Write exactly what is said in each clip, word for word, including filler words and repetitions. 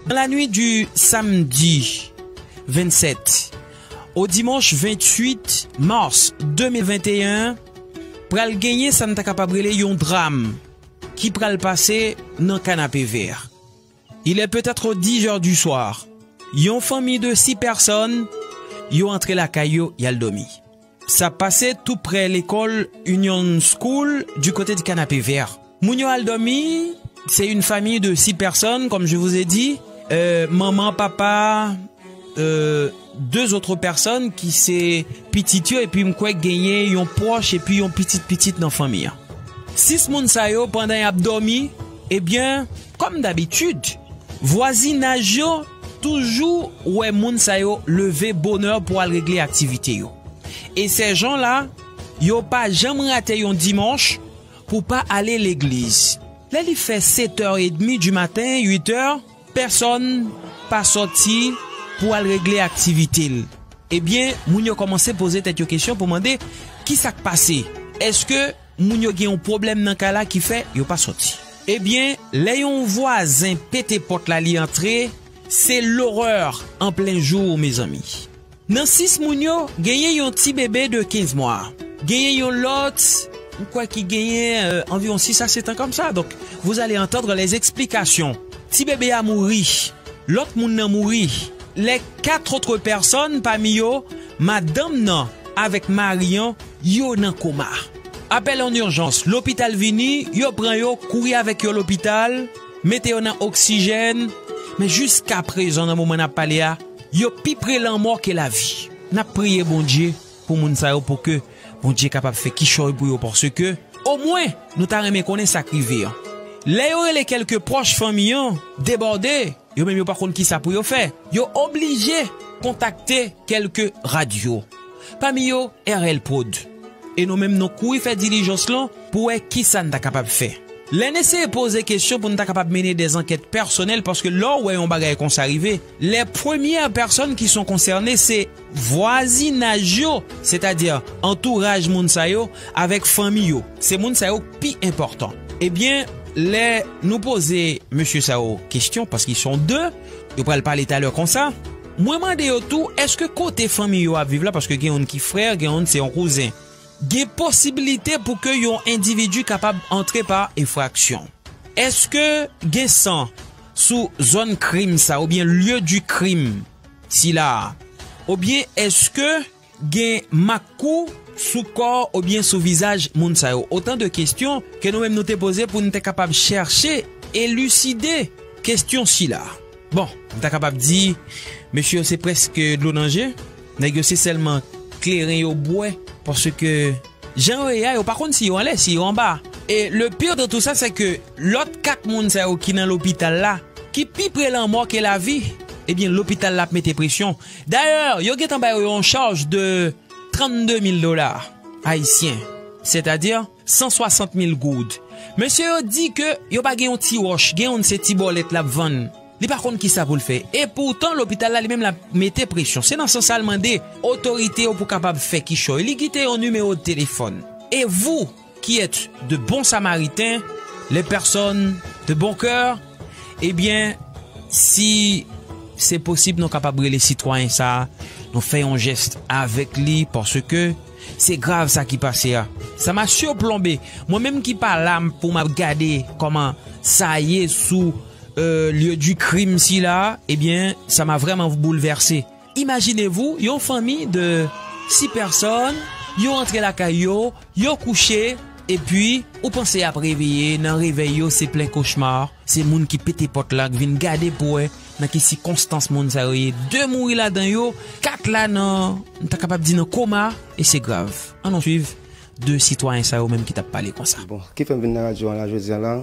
Dans la nuit du samedi vingt-sept au dimanche vingt-huit mars deux mille vingt et un, pral genyen sa n ta kapab rele yon dram ki pral pase nan Kanapevè. Il est peut-être dix heures du soir. Yon fanmi de sis pèsòn, yo antre lakay yo, y al dòmi. Sa pase tou prè lekòl Union School du côté de Kanapevè. Moun yo al dòmi, c'est une famille de six personnes, comme je vous ai dit. Euh, manman, papa, euh, deux autres personnes ki se pitit yo, epi m kwè genyen yon pwòch epi yon pitit pitit nan fanmi an. Sis moun sa yo, pandan y ap dòmi, ebyen, kòm dabitid, vwazinaj yo toujou wè moun sa yo leve bonè pou al regle aktivite yo. E ces gens-là, yo pa janm rate yon dimanch pou pa ale legliz. Lè li fè sèt è edmi di maten, uit è, pèsòn pa sòti pou al regle aktivite l. Ebyen, moun yo kòmanse poze tèt yo kesyon pou mande ki sa k pase. Èske moun yo gen yon pwoblèm nan kay la ki fè yo pa sòti? Ebyen, lè yon vwazen pete pòt la, li antre, se lorè an plen jou, mezanmi. Nan sis moun yo, genyen yon ti bebe de kenz mwa. Genyen yon lòt, m kwè ki genyen, euh, anviwon sis a sèt an kòmsa. Donk, vous allez entendre les explications. Ti bebe a mouri. Lòt moun nan mouri. Les quatre autres personnes, pami yo, madanm nan avèk mari an, yo nan koma. Apèl an ijans, lopital vini, yo pran yo, kouri avèk yo lopital, mete yo nan oksijèn, men jiskaprezan, nan moman n ap pale a, yo pi pre lanmò ke lavi. N ap priye Bondye pou moun sa yo, pou ke Bondye kapab fè kichòy pou yo, paske omwen, nou ta renmen konnen sa k rive an. Lè yo rele kèlke pwòch fanmi an, debòde, yo menm yo pa konn ki sa pou yo fè. Yo oblije kontakte kèlke radyo. Pami yo, R L Prod. E nou menm nou kouri fè dilijans lan pou wè ki sa n ta kapab fè. Lè n eseye poze kesyon pou n ta kapab mennen dè ankèt pèsonèl, paske lè w wè yon bagay konsa rive, les premières personnes qui sont concernées, se vwazinaj yo, sètadi antouraj moun sa yo, avèk fanmi yo. Se moun sa yo k pi enpòtan. Ebyen, lè nou poze mesye sa yo kesyon, paske ils sont deux, yo pral pale talè konsa, mwen mande yo tou, èske kote fanmi yo ap viv la, paske gen youn ki frè, gen youn se yon kouzen, gen posiblite pou ke yon endividi kapab antre pa enfraksyon? Èske gen san sou zòn krim sa, oubyen lieu du crime sila a? Oubyen èske gen mak kou sou kò oubyen sou vizaj moun sa yo? Otan de kesyon ke nou menm nou te poze pou n te kapab chèche eliside kesyon sila. Bon, m ta kapab di, mesye yo se prèske dlo nan je, nèg yo se sèlman kleren yo bwè, paske jan yo ye a, yo pa konn si yo anlè, si yo anba. E le pire de tout ça, c'est que lòt kat moun sa yo ki nan lopital la, ki pi pre lanmò ke lavi, ebyen, lopital la ap mete presyon. Dayè, yo gentan ba yo yon chaj de trannde mil dola ayisyen, sètadi san swasant mil goud. Mesye yo di ke yo pa gen yon ti wòch, gen youn se ti bòlèt l ap vann. Li pa konn ki sa pou l fè. E poutan, lopital la li menm l ap mete presyon. Se nan sans sa l mande otorite yo pou kapab fè kichòy. Li kite yon nimewo de telefòn. Et vous, qui êtes de bons samaritains, les personnes de bon cœur, ebyen, si se posib, nou kapab rele sitwayen sa a, nou fè yon jès avèk li, paske se grav sa ki pase a. Ça m'a surplombé. Mwen menm ki pa la pou m ap gade kòman sa ye sou, euh, lieu du crime sila a, ebyen, ça m'a vraiment bouleversé. Imaginez-vous, yon fanmi de sis pèsòn, yo antre lakay yo, yo kouche, epi ou panse y ap reveye, nan revèy yo, se plen kochma, se moun ki pete pòt la, k vin gade pou wè nan ki sikonstans moun sa yo ye. De mouri ladan yo, kat la nan, m ta kapab di nan koma, e se grav. Ann nou swiv de sitwayen sa yo menm ki t ap pale konsa. Bon, ki fè m vin nan radyo an la jodi a la,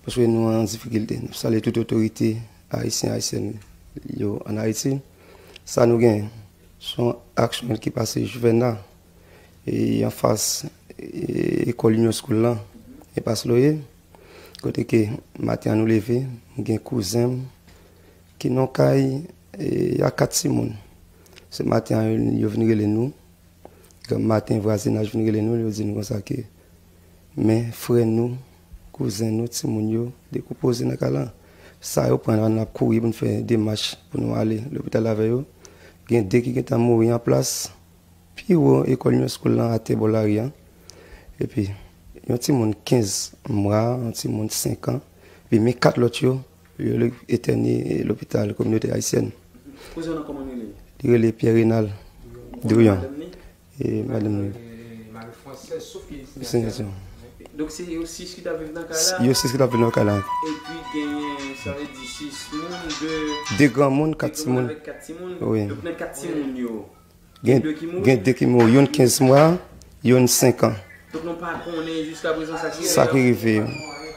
paske nou an difikilte. N ap salye tout otorite ayisyen, ayisyèn yo ann Ayiti. Sa nou gen, se yon aksyon ki pase Juvena, e anfas, e, ekòl Union School lan, Enpas Loye, kote ke maten an nou leve, m gen kouzen m ki nan kay, e, a kat timoun. Se maten an, yo, yo vin rele nou. Granm maten, vwazinaj vin rele nou, yo di nou konsa ke men frè nou, kouzen nou, timoun yo dekonpoze nan kay lan. Sa yo pran la, n ap kouri pou n fè demach pou nou ale lopital avè yo. Gen de ki gentan mouri an plas. Pi wo ekòl New School lan atè bò lari a. Epi, yon timoun kenz mwa, yon timoun senk an. Epi, men kat lòt yo, yo le- etène lopital kominote ayisyèn. Kouzen w nan kòman l rele? Li rele Pierre Renal Drouillon. Madanm ni? E madanm ni. Mari Frances, sof ki se Senatè. Donk, se yo sis ki t ap viv nan kay la? Yo sis ki t ap viv nan kay la. Epi, genyen, sa vle di, sis moun, de, de granmoun, kat timoun. Avèk kat timoun. Wi. Donk, nan kat timoun yo, Gen, gen de ki mouri? Gen de ki mouri. Youn kenz mwa, youn senk an. Donk nou pa konnen jiska prezan sa ki rive. Sa ki rive.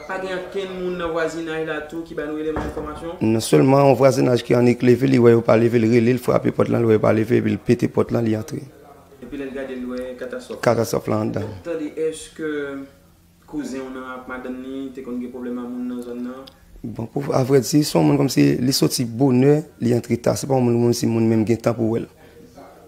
Pa gen okenn moun nan vwazinaj la tou ki ba nou eleman enfòmasyon? Non, sèlman yon vwazinaj ki annik leve, li wè yo pa leve, li rele, li frape pòt lan, li wè yo pa leve, epi li pete pòt lan, li antre. Epi lè l gade, l wè katastwòf. Katastwòf la anndan. Tande, èske kouzen w nan ak madanm ni te konn gen pwoblèm ak moun nan zòn nan? Bon, pou avrèdi, se yon moun kòmsi li soti bonè, li antre ta. Se pa yon moun kòmsi moun menm gen tan pou wè l.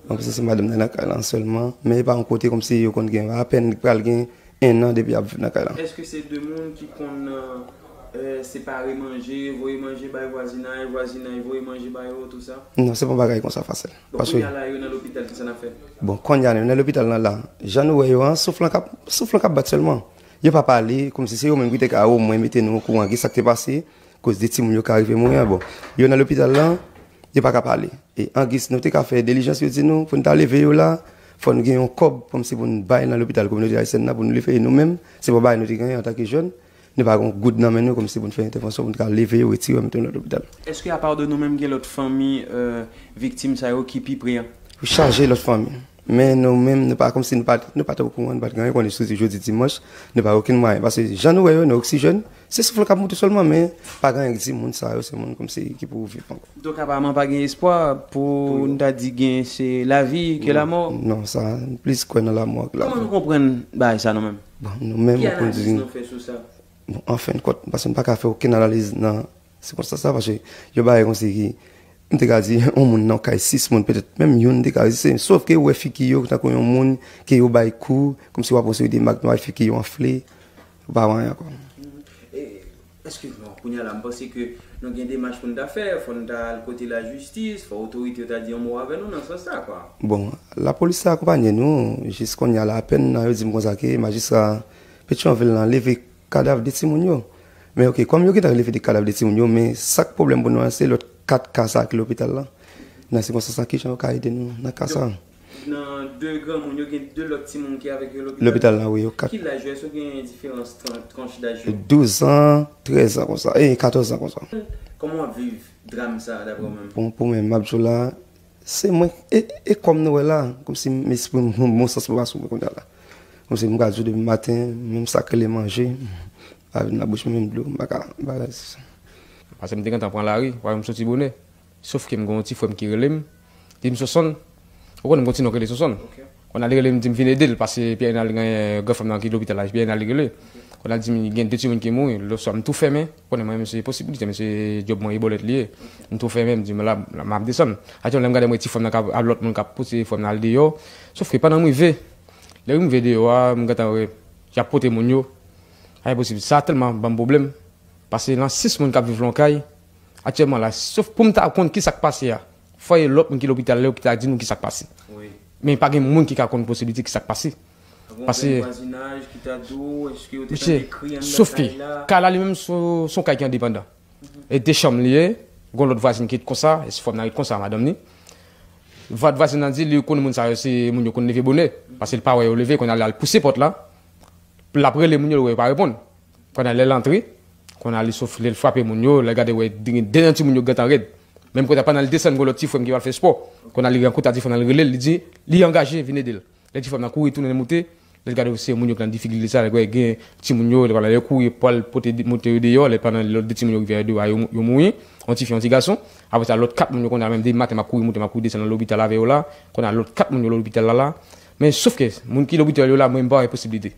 Donk, se, se madanm nan nan kay lan sèlman. Men e pa yon kote kòmsi yo konn gen, apèn pral gen en an depi y ap viv nan kay lan. Èske se de moun ki konn, euh, separe manje, voye manje bay vwazinay, vwazinay voye manje ba yo, tou sa? Non, se pa yon bagay konsa fasil. Bon, paske kounye a la, yo nan lopital, kisa n ap fè? Bon, kounye a, yo nan lopital lan la. Jan nou wè yo an, souf lan k ap, souf lan k ap bat sèlman. Yo pa pale, kòmsi se yo menm ki te ka omwen mete nou okouran ki sa k te pase, koz de timoun yo ka rive mouri an. Bon, yo nan lopital lan, yo pa ka pale. E an gis nou te ka fè dilijans, yo di nou, pou n ta leve yo la, fò n gen yon kòb, kòmsi pou n bay nan lopital kominote ayisyèn nan, pou n leve nou menm, se pa bagay nou te genyen antanke jèn. Nou pa gen goud nan men nou kòmsi pou n fè entèvansyon pou n ka leve yo, retire yo, mete yo nan lopital. Èske apa de nou menm gen lòt fanmi, euh, viktim sa yo ki pi pre an? Chaje lòt fanmi. Men nou menm, nou pa kòmsi nou pa, nou pa t okouran, nou pa t gen anyen konnen soti jodi dimanch, nou pa gen okenn mwayen. Paske jan nou wè yo, nan oksijèn, se souf lan k ap monte sèlman, men pa gen anyen ki di moun sa yo, se moun kòmsi ki pou viv ankò. Donk, apareman, pa gen espwa pou n ta di gen se lavi ke lanmò? Non, sa, m plis kwè nan lanmò ke lavi. Kòman nou konprann bagay sa nou menm? Bon, nou menm, ki analiz nou fè sou sa? Bon, an fen de kont, paske m pa ka fè okenn analiz nan sikonstans sa, paske yon bagay kòmsi ki, m te ka di, yon moun nan yon kay sis moun, petèt menm youn te ka reziste. Sòf ke ou wè figi yo tankou yon moun ke yo bay kou, kòmsi w ap wè yon seri de mak nwa, figi yo anfle, ou pa wè anyen ankò. E, èske, bon, kounye a la, m panse ke nou gen demach pou n ta fè, fò n ta al kote lajistis, fò otorite yo ta di yon mo avè nou nan sans sa, kwa. Bon, lapolis la akonpanye nou, jis kounye a la, apèn nan yo di m konsa ke majistra Petyonvil lan leve kadav de timoun yo. Men oke, kòm yo gentan leve de kadav de timoun yo, men sa k pwoblèm pou nou an, se lòt kat ka sa ki lopital la. Nan sikonstans sa, kijan yo ka ede nou nan ka sa? Donk, nan de granmoun yo, gen de lòt timoun ki avèk yo lopital? Lopital la, wi, yo kat. Ki laj yo? Èske gen diferans tran-, tranch daj yo? Douz an, trèz an konsa, e katòz an konsa. Kòman w ap viv dram sa, daprè w menm? Bon, pou mwen, m ap di w la, se mwen, e, e kòm nou wè la, kòmsi m espri m, bon sans mwen pa sou mwen kounye a la. Kòmsi m ka di w depi maten, menm sa k rele manje, pa vin nan bouch mwen, menm dlo, m pa ka, m pa ka. Paske m te gentan pran lari, w a wè m soti bonè. Sòf ke m gen yon ti frè m ki rele m, di m, Sonsonn, ou konnen m gen yon ti non k rele Sonsonn. Kounye a li rele m, di m vin ede l, paske Pierre Renal genyen, gran frè m nan ki lopital la, Pierre Renal li rele. Kounye a l di m gen de timoun ki mouri, lòswa m tou fèmen, konnen mwen menm se posibilite, men se djòb mwen, e bòlèt li ye. M tou fèmen, m di m la, la m ap desann. Atyèlman, lè m gade, m wè ti frè m nan k ap, ak lòt moun k ap pouse frè m nan al deyò. Sòf ke pandan m rive, lè m rive deyò a, m gentan wè y ap pote moun yo. A, enposib, sa tèlman ban m pwoblèm. Paske nan sis moun k ap viv lan yon kay, aktyèlman la, sòf pou m ta konn ki sa k pase a, fò e lòt moun ki lopital la yo ki ta di nou ki sa k pase. Wi. Men pa gen moun ki ka konn posiblite ki sa k pase. Paske, vwazinaj ki ta di w, èske yo te tande kri anndan kay la? Kay la li menm se, se yon kay ki endepandan. E de chanm li ye, gon lòt vwazin ki ret konsa, e se fanm nan ret konsa, madanm ni. Vwa-, vwazin nan di li konnen moun sa yo se moun yo konn leve bonè, paske li pa wè yo leve, kounye a l al pouse pòt la, l ap rele moun yo, l wè yo pa reponn. Kounye a lè l antre, kounye a li sof-, lè l frape moun yo, lè l gade wè de, de nan timoun yo gentan rèd. Menm kote a pandan l desann, gon lòt ti frè m ki pral fè spò. Kounye a li rankontre a ti frè m nan, l rele l, li di li angaje, vin ede l. Lè ti frè m nan kouri tounen moute, lè l gade se moun yo ki nan difikilte sa, lè l wè gen timoun yo, lè l kouri pral pote de, moute yo deyò, lè pandan lòt de timoun yo rive deyò a, yo, yo mouri, yon tifi, yon ti gason. Apre sa, lòt kat moun yo kounye a menm, depi maten m ap kouri moute, m ap kouri desann nan lopital avè yo la. Kounye a lòt kat moun yo lopital la la. Men sòf ke moun ki lopital yo la, mwen m pa wè posiblite.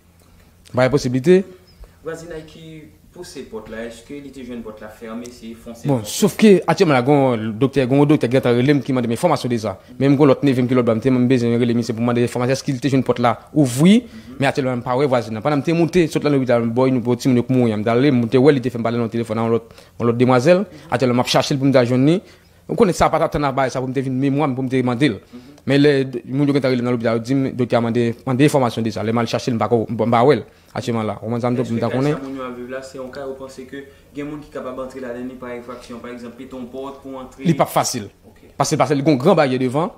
M pa wè posiblite. Vwazinay ki pouse pòt la, èske li te jwenn pòt la fèmen, se fonse Bon, fon? Sof ke aktyèlman la, gon doktè, gon doktè ki gentan rele m ki mande m enfòmasyon de sa. Men m gon lòt neve m ki lòt bò, m te m bezwen rele misye pou mande enfòmasyon, èske li te jwenn pòt la ouvri, men aktyèlman m pa wè vwazin nan. Pandan m te moute, sot la lopital, bò, nou pou timoun yo k mouri an, m t ale, m te wè li te fè m pale nan telefòn a yon lòt, yon lòt demwazèl. Aktyèlman, m ap chache l pou m ta jwenn li. Ou konnen sa pa t ap tann a bagay sa pou m te vin memwa m pou m te mande l. Men lè moun yo gentan rele m nan lopital, yo di m, doktè a mande, mande enfòmasyon de sa. Lè m al chache l, m pa ko, m pa wè l aktyèlman la. Ou konprann sa m di w, pou m ta konnen. Sa moun yo ap viv la, se yon ka yo panse ke gen moun ki kapab antre ladan li pa enfraksyon. Pa egzanp, pete yon pòt pou antre. Li p ap fasil. Ok. Paske, paske li gon gran baryè devan.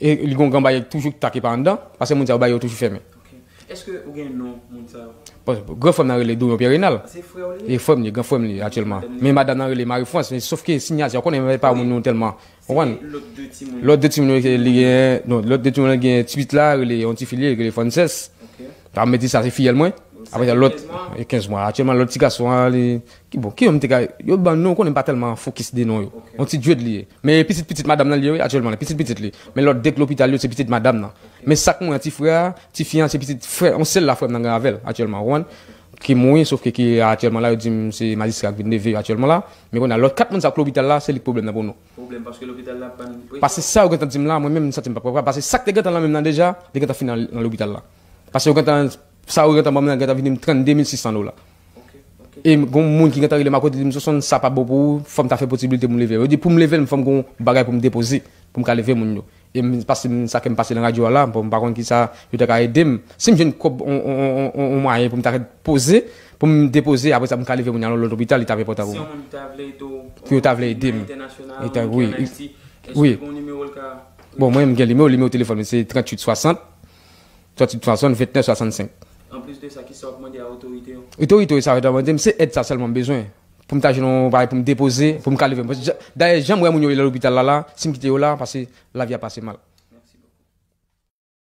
E li gon gran baryè toujou ki take pa anndan. Paske moun sa yo baryè yo toujou fèmen. Ok. Èske ou gen non moun sa yo? Bon, gran frè m nan rele Doyon Pierre Renal. Se frè w li? E frè m li, gran frè m li aktyèlman. Men madanm nan rele Marie France, men sof ke siyati, ou konnen men pa moun nou tèlman. Ou konprann? Lòt de timoun. Lòt de timoun yo, li gen, non, lòt de timoun yo gen ti pitit la, rele yon ti fi li, rele Frances. Ok. Sa m di sa, se fiyèl mwen. Apre sa, lòt, kenz mwa. Aktyèlman, lòt ti gason an, li, ki bon, ki yo m te ka, yo ban non, ou konnen m pa tèlman fokis de non yo. Ok. Yon ti djwed li ye. Men pitit pitit madanm nan li ye, wi, aktyèlman, pitit pitit li. Men lòt de k lopital yo, se pitit madanm nan. Ok. Men sa k mwen an ti frè a, ti fi an, se pitit frè, yon sèl la frè m nan gen avè l, aktyèlman, ou konprann? Ki mouri, sof ke ki aktyèlman la, yo di m se majistra k vin leve yo aktyèlman la. Men kounye a, lòt kat moun sa k lopital la, se li k pwoblèm nan pou nou. Pwoblèm, paske lopital la pa n presyon. Paske sa yo gentan di m la, mwen menm, m santi m pa prè. Paske sa k te gentan lan men m nan deja, li gentan fin nan, nan lopital la. Paske yo gentan, sa yo gentan ban m nan, gentan vini m trannde mil sis san dola. Ok, ok. E m, gon moun ki gentan rele m akote, di m, Sosonn, sa pa bon pou ou, fò m ta fè posiblite pou m leve. Yo di, pou m leve l, fò m gon bagay pou m depoze, pou m ka leve moun yo. E m, paske m, sa ke m pase nan radyo a la, bon, m pa konn ki sa, yo ta ka ede m. Si m jwenn kòb, on, on, on, on, on mwayen pou m ta poze, pou m depoze, apre sa, m ka leve moun yo al lòt lopital, li t ap enpòtan pou mwen. Si yon moun ta vle ede w, pou yo ta vle ede m. Entènasyonal, ou ki wi, an Ayiti, èske wi. Gon nimewo l ka Bon, mwen, m gen nimewo, nimewo telefòn mwen, se tranntuit swasant, tranntuit swasant, vennèf swasannsenk. Anplis de sa, ki sa w ap mande a otorite yo? Otorite yo, sa yo ta mande m, se èd sa sèlman m bezwen. Pou m ta jwenn yon bagay pou m depoze, pou m ka leve. Dayè, jan m wè moun yo ye nan lopital la, la, si m kite yo la, paske lavi a pase mal.